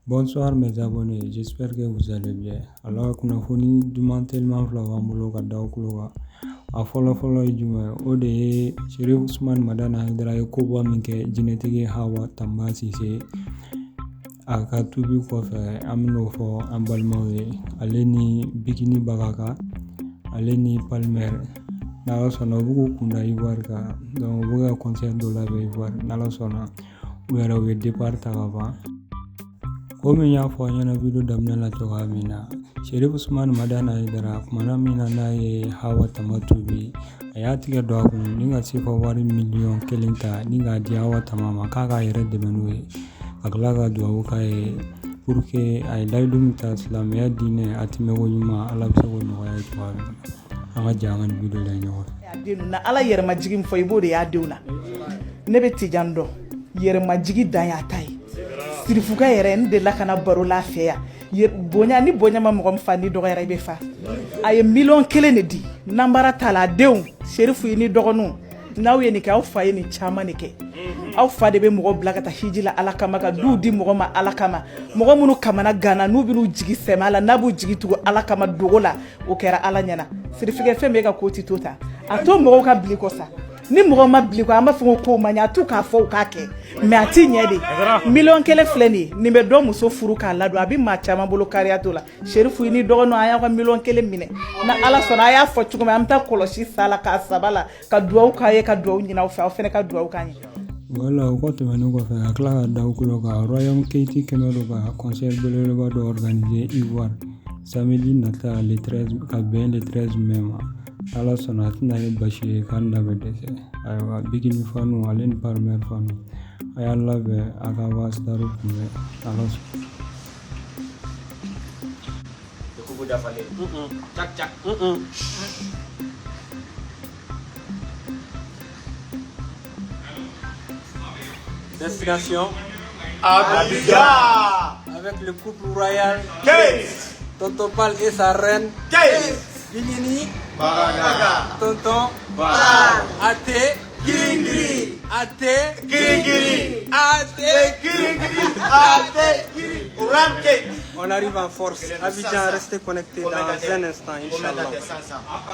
Bonsoir mes abonnés, j'espère que vous allez bien. Alors kunnafoni duman teliman fila b'an bolo ka da aw tulo kan. A fɔlɔ fɔlɔ ye jumɛn ye? O de ye Chérif Ousmane Madani Haidara ye koba min kɛ jinɛtigi Hawa Tamba Sise a ka tubi kɔfɛ, an bɛn'o fɔ an balimaw ye. Ale ni Bikini Bagaka, ale ni Palmer, n'Ala sɔnna u bɛ k'u kunda Ivoire kan. Donc u bɛ ka concert dɔ labɛn Ivoire, n'Ala sɔnna u yɛrɛ u ye départ ta ka ban. Komi n y'a fɔ aw ɲɛna vidéo daminɛ la cogoya min na, Chérif Ousmane Madani Haidara kumana min na n'a ye Hawa Tamba tubi, a y'a tigɛ don a kun ni ka sefa wari miliyɔn 1 ta ni k'a di Hawa Tamba ma k'a k'a yɛrɛ dɛmɛ n'o ye, ka tila ka dugawu k'a ye pour que a ye layidu min ta silamɛya diinɛ a tɛmɛko ɲuman, Ala bɛ se k'o nɔgɔya ye cogoya min na. An ka jɛ an ka nin vidéo lajɛ ɲɔgɔn fɛ. Den na Ala yɛrɛmajigi min fɔ, i b'o de y'a denw na. Ne bɛ Tijan dɔn, yɛrɛmajigi dan y'a ta ye. Sirifuka yɛrɛ, n delila ka na baro la a fɛ yan. Bonya ni bonya ma mɔgɔ min fa, ni dɔgɔyara i bɛ fa. A ye miliyɔn 1 de di, nanbara t'a la. A denw, Serifu ni dɔgɔninw, n'aw ye nin kɛ, aw fa ye nin caman de kɛ. Aw fa de bɛ mɔgɔ bila ka taa hiji la Ala kama, ka duw di mɔgɔ ma Ala kama. Mɔgɔ minnu kamana ganna, n'u bɛn'u jigi sɛmɛ a la, n'a b'u jigi tugu Ala kama dogo la, o kɛra Ala ɲɛna. Sirifikɛ, fɛn bɛ e ka ko ti to ta, a to mɔgɔw ka bili kɔ sa. Ni mɔgɔ ma bili kɔ, an b'a fɔ ko kow ma ɲɛ. A t'u k'a fɔ, u k'a kɛ, mais a ti ɲɛ de. Miliyɔn 1 filɛ nin ye, nin bɛ dɔ muso furu k'a ladon, a bɛ maa caman bolo kariya t'o la. Serifu ni dɔgɔninw, an y'aw ka miliyɔn 1 minɛ. Na Ala sɔnna, a y'a fɔ cogo min, an bɛ taa kɔlɔsi sa la k'a saba la, ka dugawu k'a ye, ka dugawu ɲini aw fɛ, aw fana ka dugawu k'an ye. Wala o kɔ tɛmɛnen kɔfɛ, ka tila ka da aw tulo kan, Royaume Keït kɛmɛ don ka concert belebeleba dɔ organiser Ivoire samedi nata le 13, ka bɛn le 13 mai ma. Ala sɔnna a tɛna kɛ basi ye k'an da bɛ dɛsɛ. Ayiwa, Bikini fanu ale ni Palmer fanu, a y'a labɛn a ka wa star kunbɛn, Ala sɔnna. Kuku dafalen. Cak cak. Destination Abidjan. Avec le couple royal Kate. Tonton Pal et sa reine Kate. Bigini. Baraga. Tonton Pal. Ate Kirikiri. Ate Kirikiri. Ate Kirikiri. Ate Kiri. Ram Kate. On arrive en force. Abidjan, restez connectés dans un instant, Inch'Allah.